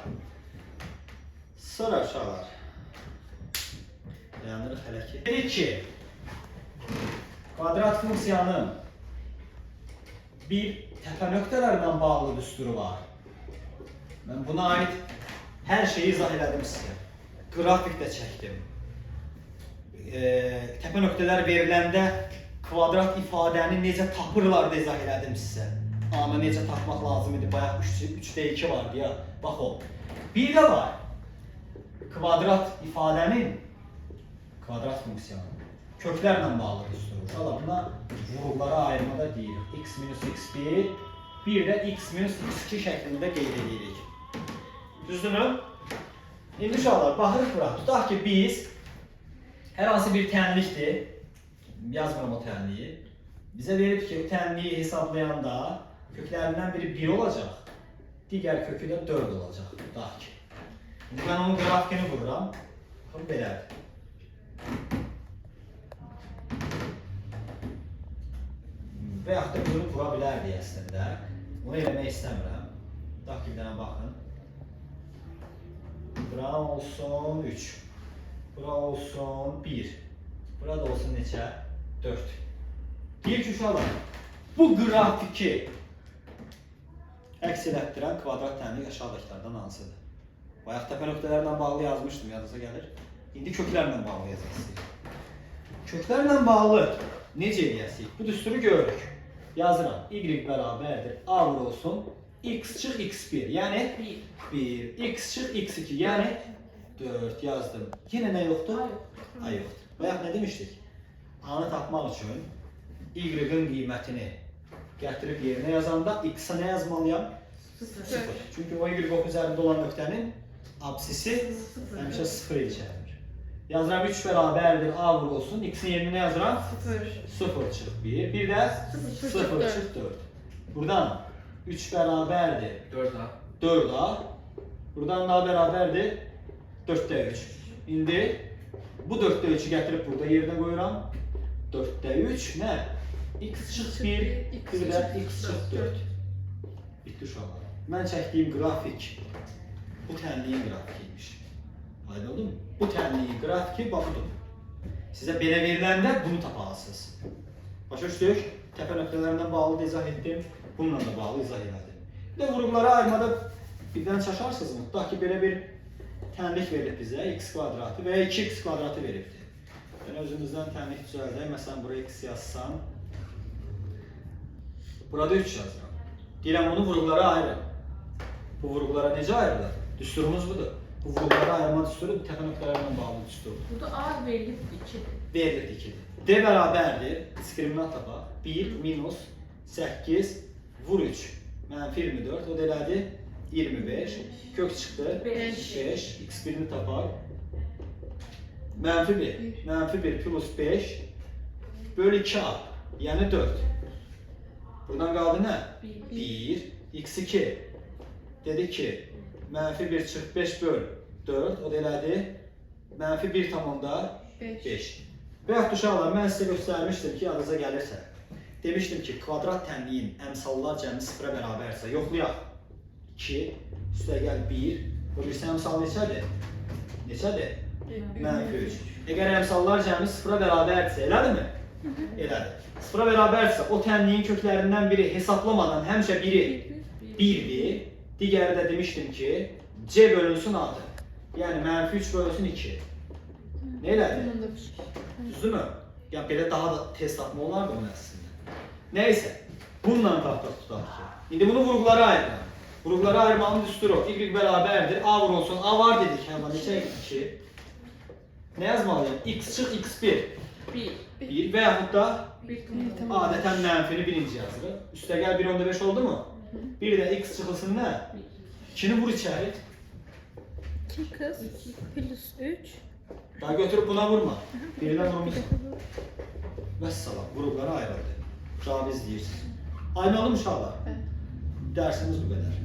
Sonra uşaqlar. Dayanırıq hələ ki. Dedik ki, kvadrat funksiyanın bir təpə nöqtələrlə bağlı düsturu var. Mən buna aid hər şeyi izah elədim sizə. Qrafik də çəkdim. Təpə nöqtələr veriləndə kvadrat ifadəni necə tapırlar da izah elədim sizə. A-nı necə tapmaq lazım idi? Bayaq 3-də 2 vardı ya. Bax o. Bir də var. Kvadrat ifadənin, kvadrat funksiyanın Köklərlə bağlı düstur. Uşaqlar, buna vuruqlara ayırmada deyirik. X minus x1, bir də x minus x2 şəklində qeyd edirik. Düzdürmü? İndi uşaqlar, baxırıq bura. Tutaq ki, biz hər hansı bir tənlikdir. Yazmıram o tənliyi. Bizə verib ki, tənliyi hesablayanda köklərindən biri 1 olacaq, digər kökü də 4 olacaq. Tutaq ki. İndi mən onun qrafikini vururam. Baxın, belədir. Və yaxud da bunu vura bilərdik əslində. Bunu eləmək istəmirəm. Tutaq ki, bir dənə baxın. Bura olsun 3. Bura olsun 1. Bura da olsun neçə? 4. Deyir ki, uşaqlar, bu qrafiki əks elətdirən kvadrat tənlik aşağıdakılardan hansıdır? Bayaq təpə nöqtələrlə bağlı yazmışdım, yadınıza gəlir. İndi köklərlə bağlı yazaq istəyirəm. Köklərlə bağlı necə eləyəsik? Bu düsturu görürük. Yazıram. Y bərabərdir. A vurulsun. X çıx x1, yəni 1. 1. X çıx x2, yəni 4 yazdım. Yenə nə yoxdur? A yoxdur. Bayaq nə demişdik? A-nı tapmaq üçün Y-ın qiymətini gətirib yerinə yazanda X-a nə yazmalıyam? 0. 0. Çünki o Y oxu üzərində olan nöqtənin absisi həmişə 0 içərir. Yazıram 3 bərabərdir A vurulsun. X-in yerinə nə yazıram? 0. 0 çıx 1. Bir də 0 0 çıx 4. Buradan 3 bərabərdir 4A. 4A. Buradan da bərabərdir 4-də 3. İndi bu 4-də 3-ü gətirib burada yerinə qoyuram. 4-də 3 nə? X çıx 1, bir də x çıx 4. Bitdi uşaqlar. Mən çəkdiyim qrafik bu tənliyin qrafiki imiş. Aydın oldu mu? Bu tənliyin qrafiki bax budur. Sizə belə veriləndə bunu tapalısınız. Başa düşdük? Təpə nöqtələrindən bağlı da izah etdim. Bununla da bağlı izah elədim. Bir də vuruqlara ayırmada birdən çaşarsınız mı? Tutaq ki, belə bir tənlik verilib bizə, x kvadratı və ya 2x kvadratı veribdir. Mən özümüzdən tənlik düzəldək. Məsələn, buraya x yazsam, burada 3 yazıram. Deyirəm, bunu vuruqlara ayırın. Bu vuruqlara necə ayrılır? Düsturumuz budur. Bu vuruqlara ayırma düsturu təpə nöqtələrlə bağlı düsturdur. Burada A verilib 2-dir. Verilir 2-dir. D bərabərdir, diskriminant tapaq. 1 minus 8 vur 3. Mənfi 24, o da elədi 25. Kök çıxdı. 5. 5. X1-ni tapaq. Mənfi 1. Mənfi 1 plus 5 bölü 2A. Yəni 4. Buradan qaldı nə? 1. 1. X2. Dedi ki, mənfi 1 çıx 5 böl 4. O da elədi. Mənfi 1,5. 5. Və yaxud uşaqlar, mən sizə göstərmişdim ki, yadınıza gəlirsə. Demişdim ki, kvadrat tənliyin əmsallar cəmi sıfıra bərabərsə, yoxlayaq. 2, üstə gəl 1. O birisi əmsal neçədir? Neçədir? Mənfi 3. Əgər əmsallar cəmi sıfıra bərabərdirsə, elədirmi? Elədir. Sıfıra bərabərdirsə, o tənliyin köklərindən biri hesablamadan həmişə biri 1-dir. Digəri də demişdim ki, C bölünsün A-dır. Yəni, mənfi 3 bölünsün 2. Nə elədi? Düzdürmü? Ya belə daha da tez tapma olardı bunun əslində. Nəysə, bununla tapdıq tutaq ki. İndi bunu vuruqlara ayırıram. Vuruqlara ayırmanın düsturu Y bərabərdir. A vurulsun. A var dedik. Həmən neçə? 2. Nə yazmalıyam? X çıx x1. 1. 1 və yaxud da 1. adətən mənfini birinci yazırıq. Üstəgəl 1.5 oldu mu? Bir də x çıxılsın nə? 2-ni vur içəri. 2x plus 3. Daha götürüb buna vurma. Birinə vurmuşsan. Vəssalam, vuruqlara ayrıldı. Cavab izləyirsiniz. Aydın oldu mu uşaqlar? Bəli. Dərsimiz bu qədər.